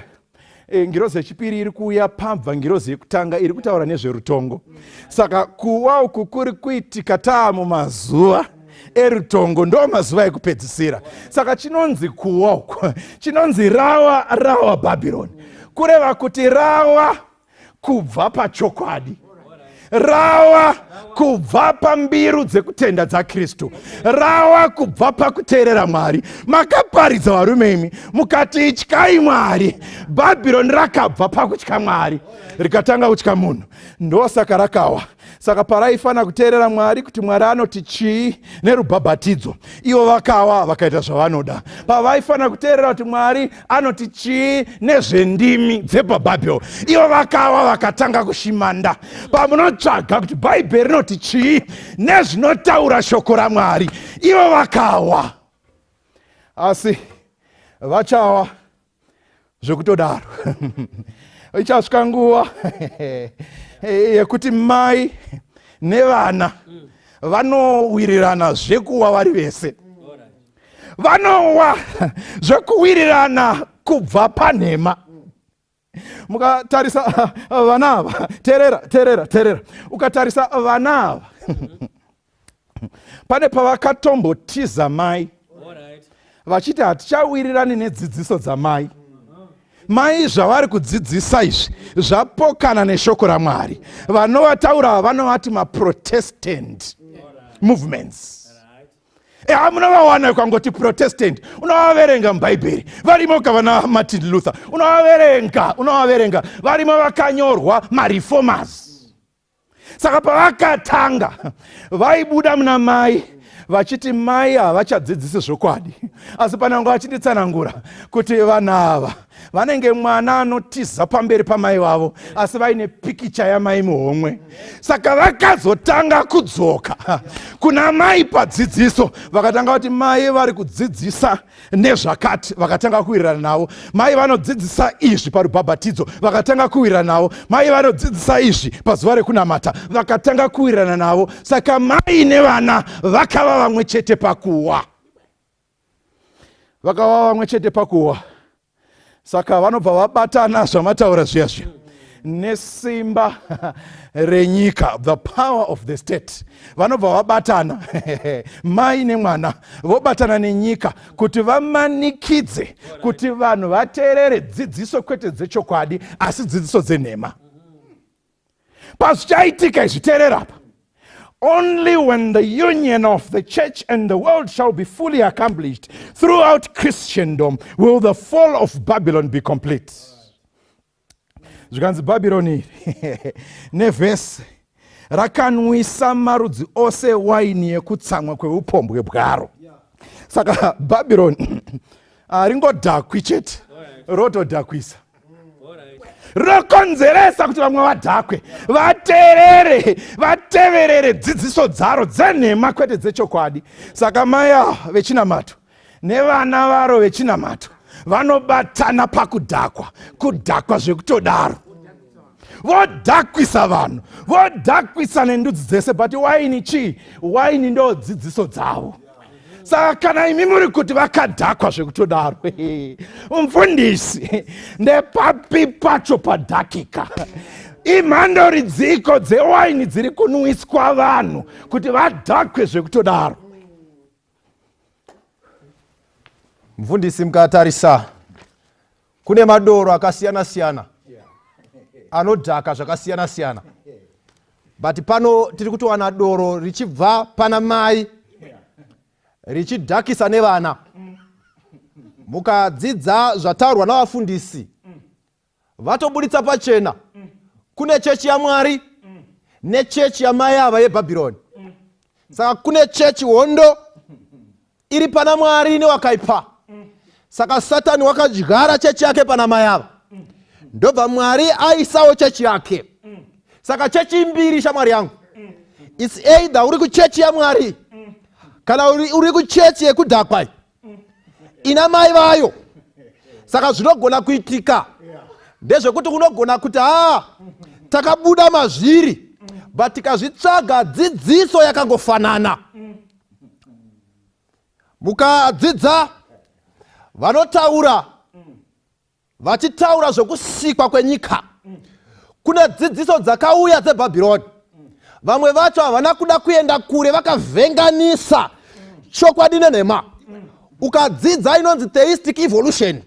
ngirozi yechipiri iri kuuya pabva ngirozi yekutanga iri kutaura nezverutongo. Saka kuwa uku kuri kuitika taa mumazuva erutongo, ndo mazuva ekupedzisira. Saka chinonzi kuwa uku, chinonzi rawa, rawa Bhabhironi, kureva kuti rawa kubva pachokwadi, rawa kubva pambiru dzekutenda dzaKristu, rawa kubva pakuteerera Mwari. Makaparidza varume imi, mukati ityai Mwari. Bhabhironi rakabva pakutya Mwari rikatanga kutya munhu, ndosaka rakawa. Saka paraifanira kuteerera Mwari kuti Mwari anoti chii nerubhabhatidzo, ivo vakawa vakaita zvavanoda. Pavaifanira kuteerera kuti Mwari anoti chii nezvendimi dzepabhabhel, ivo vakawa vakatanga kushimanda. Pamunotsvaga kuti Bhaibheri rinoti chii nezvinotaura shoko raMwari, ivo vakawa. Asi vachawa zvekutodaro. Ichasvika nguva yekuti mai nevana vanowirirana zvekuwa vari vese, vanowa zvekuwirirana kubva panhema. Mukatarisa vana ava, teerera teerera teerera, ukatarisa vana ava pane pavakatombotiza mai vachiti hatichawirirani nedzidziso dzamai. Mai zvavari kudzidzisa izvi zvapokana neshoko raMwari. Vanovataura vanovati maprotestant movements. Eha, munovawana ukangoti protestant, unovaverenga muBhaibheri varimo, kavana Martin Luther unovaverenga, unovaverenga varimo, vakanyorwa mareformers. Saka pavakatanga vaibuda muna mai vachiti mai havachadzidzisi zvokwadi, asi pananga vachinditsanangura kuti vanhu ava vanenge mwana anotiza pamberi pamai vavo asi vaine pikicha yamai muhomwe. Saka vakazotanga kudzoka kuna mai padzidziso, vakatanga kuti mai vari kudzidzisa nezvakati, vakatanga kuwirirana navo. Mai vanodzidzisa izvi parubhabhatidzo, vakatanga kuwirirana navo. Mai vanodzidzisa izvi pazuva rekunamata, vakatanga kuwirirana navo. Saka mai nevana vakava vamwe chete pakuwa, vakava vamwe chete pakuwa. Saka vanobva vabatana zvamataura zviya zviya nesimba renyika, the power of the state. Vanobva vabatana mai nemwana, vobatana nenyika kuti vamanikidze kuti vanhu vateerere dzidziso kwete dzechokwadi asi dzidziso dzenhema. Pazvichaitika izvi, teerera apa, only when the union of the church and the world shall be fully accomplished throughout Christendom will the fall of Babylon be complete. Zvikanzi Bhabhironi iri nevhesi rakanwisa marudzi ose waini yekutsamwa kweupombwe bwaro. Saka Bhabhironi haringodhakwi chete, rotodhakwisa, rinokonzeresa kuti vamwe vadhakwe, vateerere, vateverere dzidziso dzaro dzenhema kwete dzechokwadi. Saka mai ava vechinamato nevana varo vechinamato vanobatana pakudhakwa, kudhakwa zvekutodaro, vodhakwisa vanhu, vodhakwisa nendudzi dzese. But waini chii? Waini ndo dzidziso dzavo. Saka kana imi muri kuti vakadhakwa zvekutodaro, mufundisi, ndepapi pacho padhakika? Imhando ridziko dzewaini dziri kunwiswa vanhu kuti vadhakwe zvekutodaro? Mufundisi, mukatarisa kune madoro akasiyana siyana anodhaka zvakasiyana siyana, but pano tiri kutowana doro richibva pana mai richidhakisa nevana. Mukadzidza zvataurwa navafundisi, vatobuditsa pachena kune chechi yaMwari nechechi yamai ava yeBhabhironi. Saka kune chechi hondo iri pana Mwari newakaipa. Saka Satani wakadyara chechi yake pana mai ava, ndobva Mwari aisawo chechi yake. Saka chechi mbiri, shamwari yangu. Its either uri kuchechi yaMwari kana uri kuchechi yekudhakwa ina mai vayo. Saka zvinogona kuitika ndezvekuti unogona kuti, haa, takabuda mazviri, but tikazvitsvaga dzidziso yakangofanana. Mukadzidza vanotaura vachitaura zvokusikwa kwenyika, kune dzidziso dzakauya dzeBhabhironi. Vamwe vacho havana kuda kuenda kure, vakavhenganisa chokwadi nenhema. Ukadzidza inonzi theistic evolution,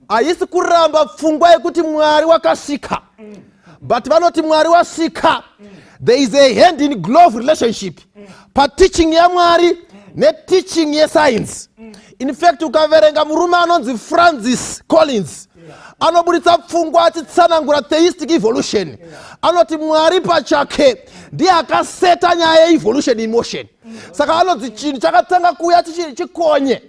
haisi kuramba pfungwa yekuti Mwari wakasika, but vanoti Mwari wasika, there is a hand in glove relationship pateaching yaMwari. Neteaching yesainzi. In fact, ukaverenga murume anonzi Francis Collins, anoburitsa pfungwa achitsanangura theistic evolution. Anoti Mwari pachake ndiye akaseta nyaya yeevolution emotion. Saka anonzi chinhu chakatanga kuuya chikonye,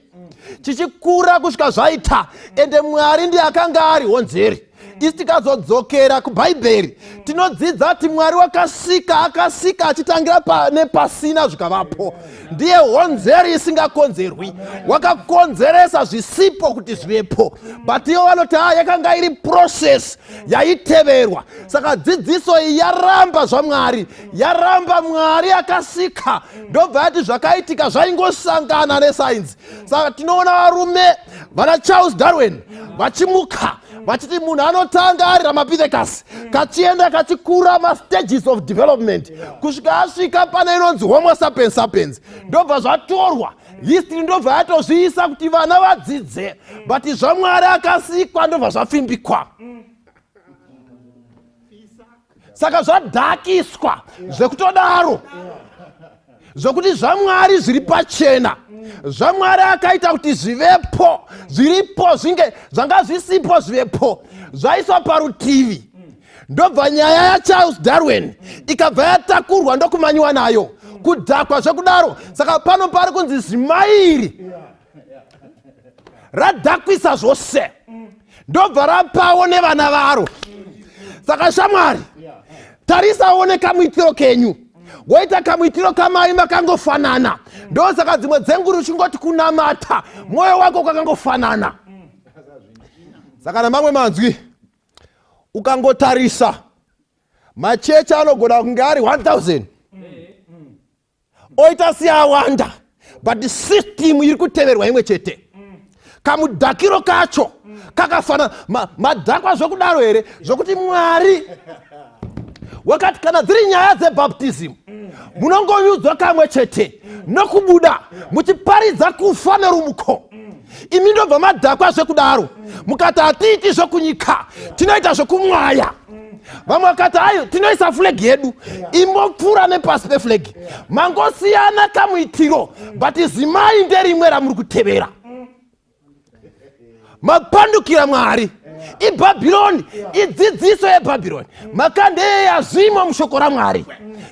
chichikura kusvika zvaita, ende Mwari ndiye akanga ari honzeri. Isi tikazodzokera kuBhaibheri, tinodzidza kuti Mwari wakasika, akasika achitangira nepasina zvikavapo. Ndiye honzeri isingakonzerwi, wakakonzeresa zvisipo kuti zvivepo. But ivo vanoti ha, yakanga iri process yaiteverwa. Saka dzidziso iyi yaramba zvaMwari, yaramba Mwari akasika, ndobva yati zvakaitika zvaingosangana nesainzi. Saka tinoona varume vana Charles Darwin vachimuka vachiti munhu anotanga ari Ramapithecus, kachienda kachikura mastages of development kusvika asvika pane inonzi Homo sapiens sapiens. Ndobva zvatorwa history, ndobva yatozviisa kuti vana vadzidze, but zvaMwari akasikwa ndobva zvapfimbikwa. Saka zvadhakiswa zvekutodaro, zvokuti zvaMwari zviri pachena, zvaMwari akaita kuti zvivepo zviripo, zvinge zvanga zvisipo zvivepo, zvaiswa parutivi. Ndobva nyaya yaCharles Darwin ikabva yatakurwa ndokumanyiwa nayo, kudhakwa zvekudaro. Saka pano pari kunzi zimairi radhakwisa zvose, ndobva rapawo nevana varo. Saka shamwari, tarisawo nekamuitiro kenyu, woita kamuitiro kamai makangofanana. Ndosaka dzimwe dzenguri uchingoti kunamata mwoyo wako kwakangofanana. Saka namamwe manzwi, ukangotarisa machechi anogona kunge ari 1000, oita seawanda, but system iri kuteverwa imwe chete. Kamudhakiro kacho kakafanana. Madhakwa zvokudaro here, zvokuti Mwari wakati kana dziri nyaya dzebaptism munongonyudzwa kamwe chete nokubuda muchiparidza kufa nerumuko, imi ndobva madhakwa zvekudaro, mukati hatiiti zvokunyika, tinoita zvokumwaya? Vamwe vakati ayo tinoisa flag yedu imbopfuura nepasi peflag. Mangosiyana kamuitiro, but zimai nderimwe ramuri kutevera. Mapandukira Mwari. IBhabhironi, idzidziso yeBhabhironi. Makandeya zvimo mushoko raMwari.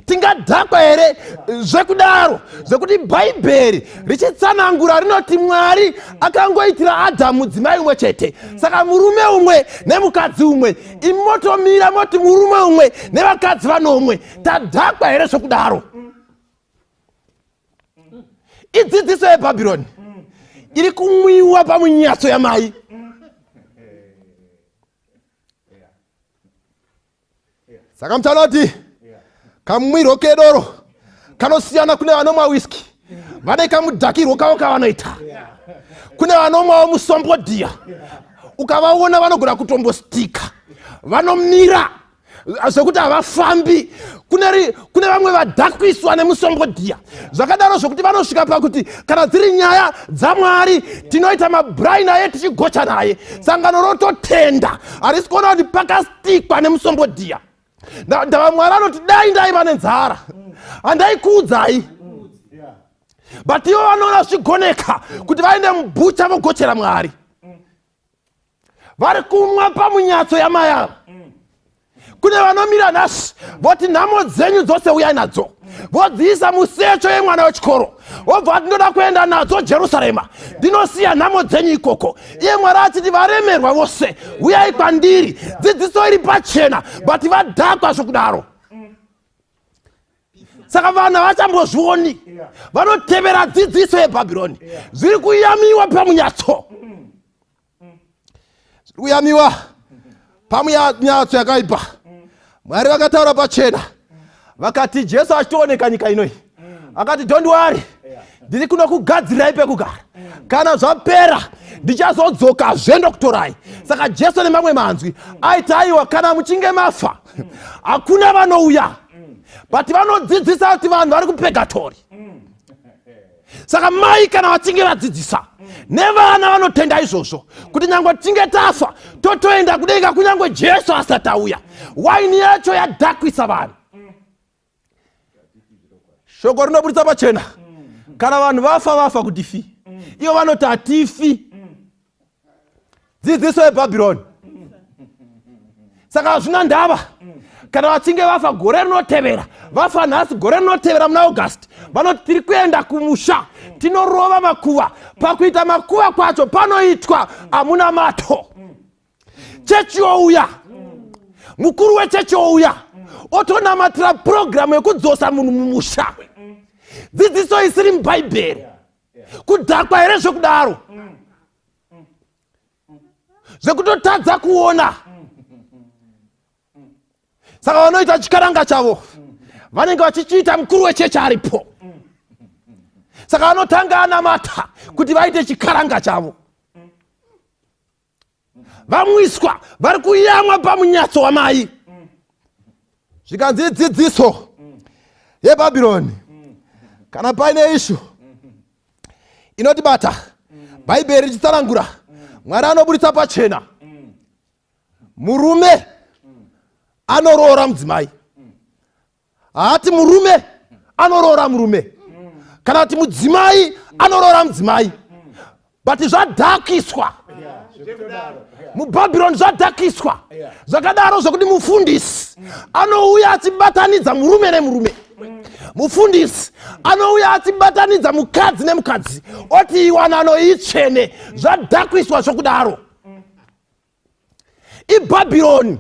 Tingadhakwa here zvekudaro, zvekuti Bhaibheri richitsanangura rinoti Mwari akangoitira Adhamu mudzimai umwe chete, saka murume umwe nemukadzi umwe, imotomira moti murume umwe nevakadzi vanomwe? Tadhakwa here zvekudaro? Idzidziso yeBhabhironi iri kumwiwa pamunyatso yamai. Saka mutaura kuti kamwirwo kedoro kanosiyana. Kune vanomwa whisky, vane kamudhakirwo kavo kavanoita. Kune vanomwawo musombodhiya, ukavaona vanogona kutombostika, vanomira zvekuti havafambi. Kune vamwe vadhakwiswa nemusombodhiya zvakadaro, zvokuti vanosvika pakuti kana dziri nyaya dzaMwari tinoita mabrain aye tichigocha naye, sangano rototenda. Harisi kuona kuti pakastikwa nemusombodhiya. Ndava Mwari anoti dai ndaiva nenzara handaikuudzai, but ivo vanoona zvichigoneka kuti vaende mubhucha vogochera Mwari vari kumwa pamunyatso yamai ava. Kune vanomira nhasi voti nhamo dzenyu dzose uyai nadzo, vodziisa musecho yemwana wechikoro, vobva vati ndoda kuenda nadzo Jerusarema, ndinosiya nhamo dzenyu ikoko, iye Mwari achiti varemerwa vose uyai kwandiri. Dzidziso iri pachena, but vadhakwa zvokudaro. Saka vanhu havachambozvioni, vanotevera dzidziso yeBhabhironi. Zviri kuyamiwa pamunyatso, zviri kuyamiwa pamunyatso yakaipa. Mwari vakataura pachena, vakati Jesu achitooneka nyika inoi, akati, "Don't worry, ndiri kunokugadzirirai pekugara. Kana zvapera ndichazodzokazve ndokutorai." Saka Jesu nemamwe manzwi aiti, aiwa, kana muchinge mafa hakuna vanouya, but vanodzidzisa kuti vanhu vari kupurgatory. Saka mai kana vachinge vadzidzisa nevana, vanotenda izvozvo kuti nyange tichinge tafa totoenda kudenga kunyange Jesu asati auya. Waini yacho yadhakwisa vanhu. Shoko rinoburitsa pachena. Kana vanhu vafa vafa kuti fi. Ivo vanoti hatifi. Dzidziso yebhabhironi. Saka hazvina ndava kana vachinge vafa gore rinotevera, vafa nhasi, gore rinotevera muna August vanoti tiri kuenda kumusha, tinorova makuva. Pakuita makuva kwacho panoitwa amuna mato. Chechi youya, mukuru wechechi ouya otonamatira purogiramu yekudzosa munhu mumusha. Dzidziso isiri mubhaibheri. Kudhakwa here zvekudaro, zvekutotadza kuona? Saka vanoita chikaranga chavo, vanenge vachichiita mukuru wechechi aripo. Saka vanotanga anamata kuti vaite chikaranga chavo. Vamwiswa, vari kuyamwa pamunyatso wamai. Zvikanzi dzidziso yebhabhironi. Kana paine ishu inotibata, Bhaibheri richitsanangura, Mwari anoburitsa pachena, murume anoroora mudzimai. Haati murume anoroora murume kana kuti mudzimai anoroora mudzimai, but zvadhakiswa mubhabhironi, zvadhakiswa zvakadaro zvokuti mufundisi anouya achibatanidza murume nemurume, mufundisi anouya achibatanidza mukadzi nemukadzi, oti iwanano itsvene. Zvadhakwiswa zvokudaro. Ibhabhironi,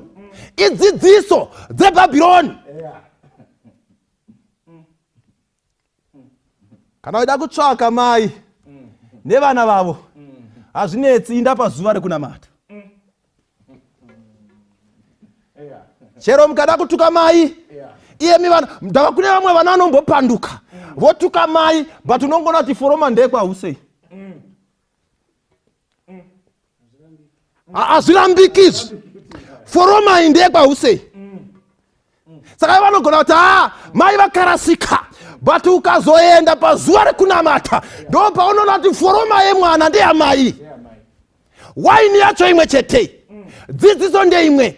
idzidziso dzebhabhironi. Kana uida kutsvaka mai nevana vavo, hazvinetsi, inda pazuva rekunamata. Chero mukada kutuka mai iyemi vana, ndava kune vamwe vana vanombopanduka votuka mai, but unongona kuti foroma ndekwausei. Hazvirambiki izvi, foroma iyi ndeyekwausei. Saka ivo vanogona kuti haa, mai vakarasika, but ukazoenda pazuva rekunamata ndo paunoona kuti foroma yemwana ndeyamai, waini yacho imwe chete, dzidziso ndeimwe.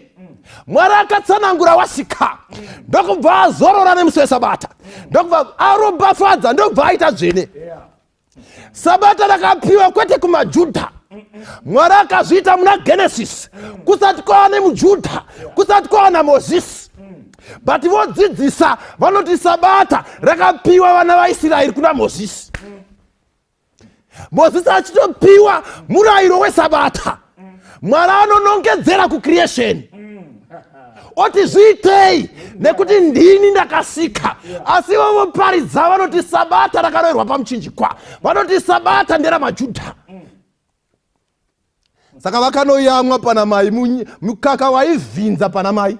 Mwari akatsanangura, wasika, ndokubva azorora nemusi wesabata, ndokubva aropafadza, ndokubva aita dzvene. Sabata rakapiwa kwete kumaJudha. Mwari akazviita muna Genesis kusati kwava nemuJudha, kusati kwava naMozisi, but vodzidzisa vanoti sabata rakapiwa vana vaIsraeri kuna Mozisi. Mozisi achitopiwa murayiro wesabata, Mwari anonongedzera kucreation oti zviitei nekuti ndini ndakasika. Asi ivo voparidza vanoti sabata rakaroverwa pamuchinjikwa, vanoti sabata nderamajudha. Saka vakanoyamwa pana mai, mukaka waivhinza pana mai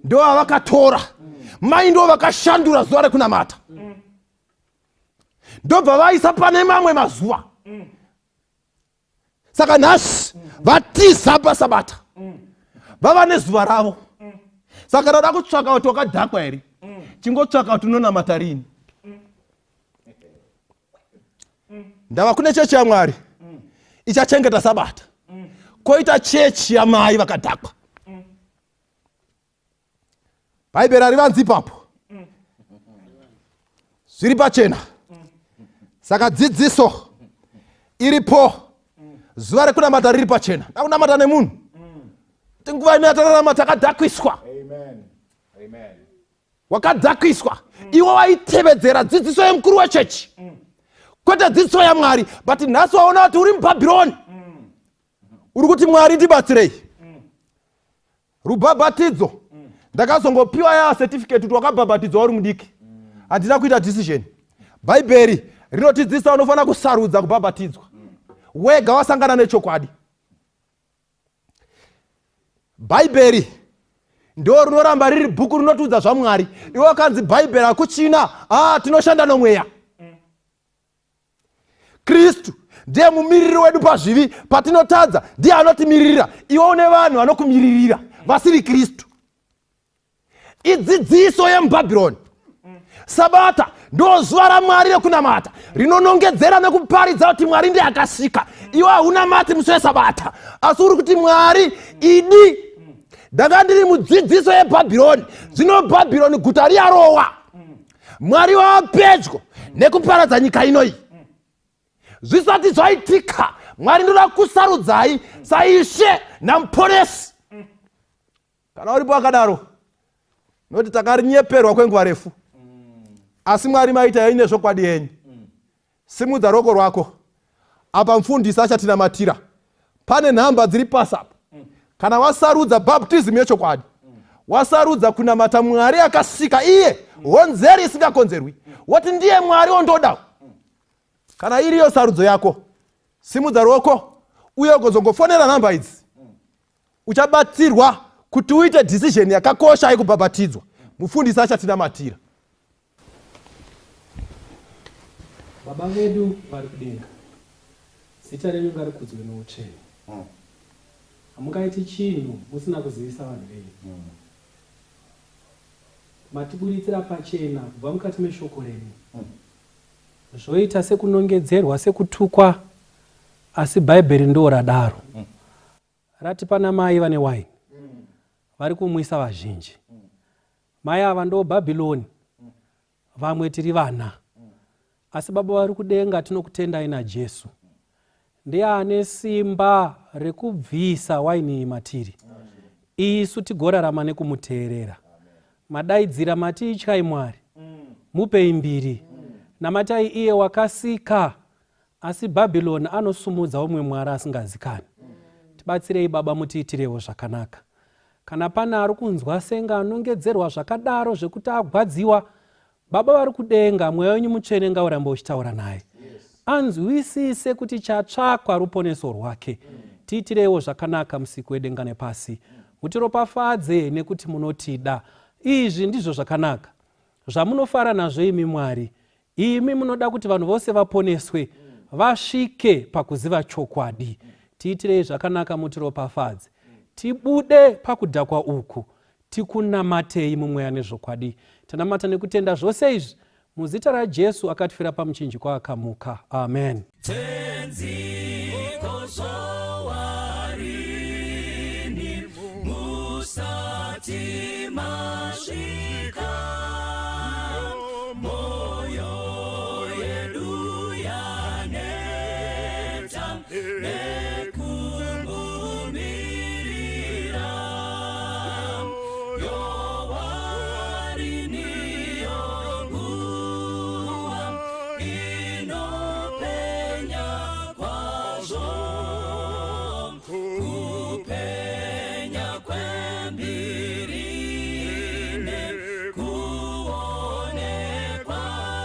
ndo avakatora. Mai ndo vakashandura zuva rekunamata, ndobva vaisa pane mamwe mazuva. Saka nhasi vatiza pasabata, vava nezuva ravo. Saka kana uda kutsvaka kuti wakadhakwa here, chingotsvaka kuti unonamata rini. Ndava kune chechi yaMwari ichachengeta sabata, koita chechi yamai vakadhakwa. Bhaibheri harivanzi ipapo, zviri pachena. Saka dzidziso iripo, zuva rekunamata riri pachena, dakunamata nemunhu. Tinguva ino yatararama takadhakwiswa. Wakadhakwiswa iwe waitevedzera dzidziso yemukuru wechechi, kwete dzidziso yaMwari, but nhasi waona kuti uri mubhabhironi. Uri kuti, "Mwari, ndibatsirei." Rubhabhatidzo ndakazongopiwa ya certificate kuti wakabhabhatidzwa uri mudiki, handina kuita decision. Bhaibheri rinotidzidzisa unofanira kusarudza kubhabhatidzwa wega wasangana nechokwadi. Bhaibheri ndo rinoramba riri bhuku rinotiudza zvaMwari. Iwe wakanzi Bhaibheri hakuchina, ah, tinoshanda nomweya. Kristu ndiye mumiriri wedu pazvivi. Patinotadza ndiye anotimiririra. Iwe une vanhu vanokumiririra vasiri Kristu. Idzidziso yemubhabhironi. Sabata ndo zuva raMwari rekunamata rinonongedzera nekuparidza kuti Mwari ndiye akasika. Iwe haunamati musi wesabata, asi uri kuti Mwari idi. Ndanga ndiri mudzidziso yebhabhironi, zvino Bhabhironi guta riyarowa, Mwari wava pedyo. nekuparadza nyika inoyi. Zvisati zvaitika, Mwari ndoda kusarudzai saIshe naMuponesi. Kana uripo akadaro, noti takarinyeperwa kwenguva refu, asi Mwari maita yenyu nezvokwadi yenyu. Simudza ruoko rwako apa, mufundisi achatinamatira. Pane nhamba dziri pasi apa. Kana wasarudza baptism yechokwadi, wasarudza kunamata Mwari akasika iye honzeri isingakonzerwi, woti ndiye Mwari wondoda, kana iriyo sarudzo yako, simudza ruoko uye ugozongofonera nhamba idzi. Uchabatsirwa kuti uite decision yakakosha yekubhabhatidzwa. Mufundisi achatinamatira. Baba vedu vari kudenga, zita renyu ngarikudzwe noutsvene. Hamungaiti chinhu musina kuzivisa vanhu venyu. Matiburitsira pachena kubva mukati meshoko renyu. Zvoita sekunongedzerwa, sekutukwa, asi Bhaibheri ndo radaro. Rati pana mai vane waini vari kumwisa vazhinji. Mai ava ndo Bhabhiloni, vamwe tiri vana. Asi Baba vari kudenga, tinokutendai naJesu. Ndiye ane simba rekubvisa waini iyi matiri, isu tigorarama nekumuteerera. Madaidzira mati ityai Mwari, mupei mbiri, namatai iye wakasika, asi Bhabhiloni anosumudza umwe mwari asingazikani. Tibatsirei Baba, mutiitirewo zvakanaka. Kana pane ari kunzwa senge anongedzerwa zvakadaro zvekuti agwadziwa, Baba vari kudenga, Mweya wenyu Mutsvene ngaurambe uchitaura naye, anzwisise kuti chatsvakwa ruponeso rwake. Tiitireiwo zvakanaka, Musiki wedenga nepasi. Mutiropafadze nekuti munotida. Izvi ndizvo zvakanaka zvamunofara nazvo imi Mwari. Imi munoda kuti vanhu vose vaponeswe, vasvike pakuziva chokwadi. Tiitirei zvakanaka, mutiropafadze, tibude pakudhakwa uku, tikunamatei mumweya nezvokwadi. Tanamata nekutenda zvose izvi muzita raJesu akatifira pamuchinjikwa akamuka. Amen. Tenzi kozowarini musati masvika, moyo yedu yaneta nekumumirira. Yowarini yonguva inopenya kwazvo, kupenya kwembiri nekuonekwa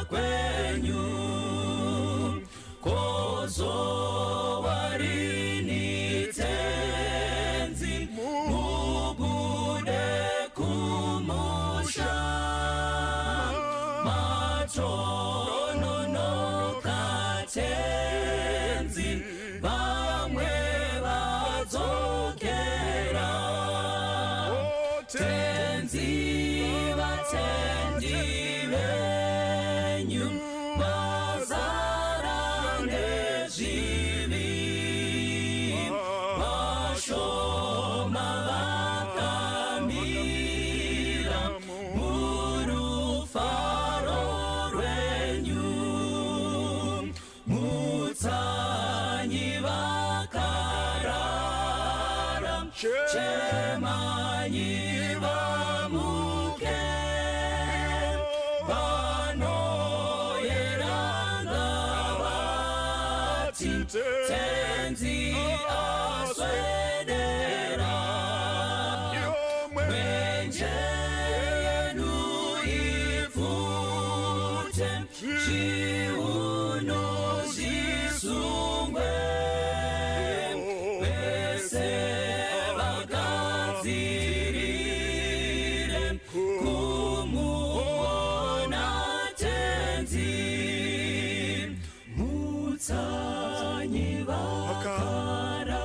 kwenyu. Kozowarini Tenzi mubude kumusha, matononoka Tenzi, vamwe vadzokera. Tenzi, vatendi venyu vazara nezvivi, vashoma vakamira murufaro rwenyu. Mutsanyi vakarara, chemanyi vamuke, vanoyeranga vati Tenzi aswedera. Mwenje yedu ipfute, zviuno zvisungwe, vese vagadzirire kumuona Tenzi. Mutsanyi vakarara.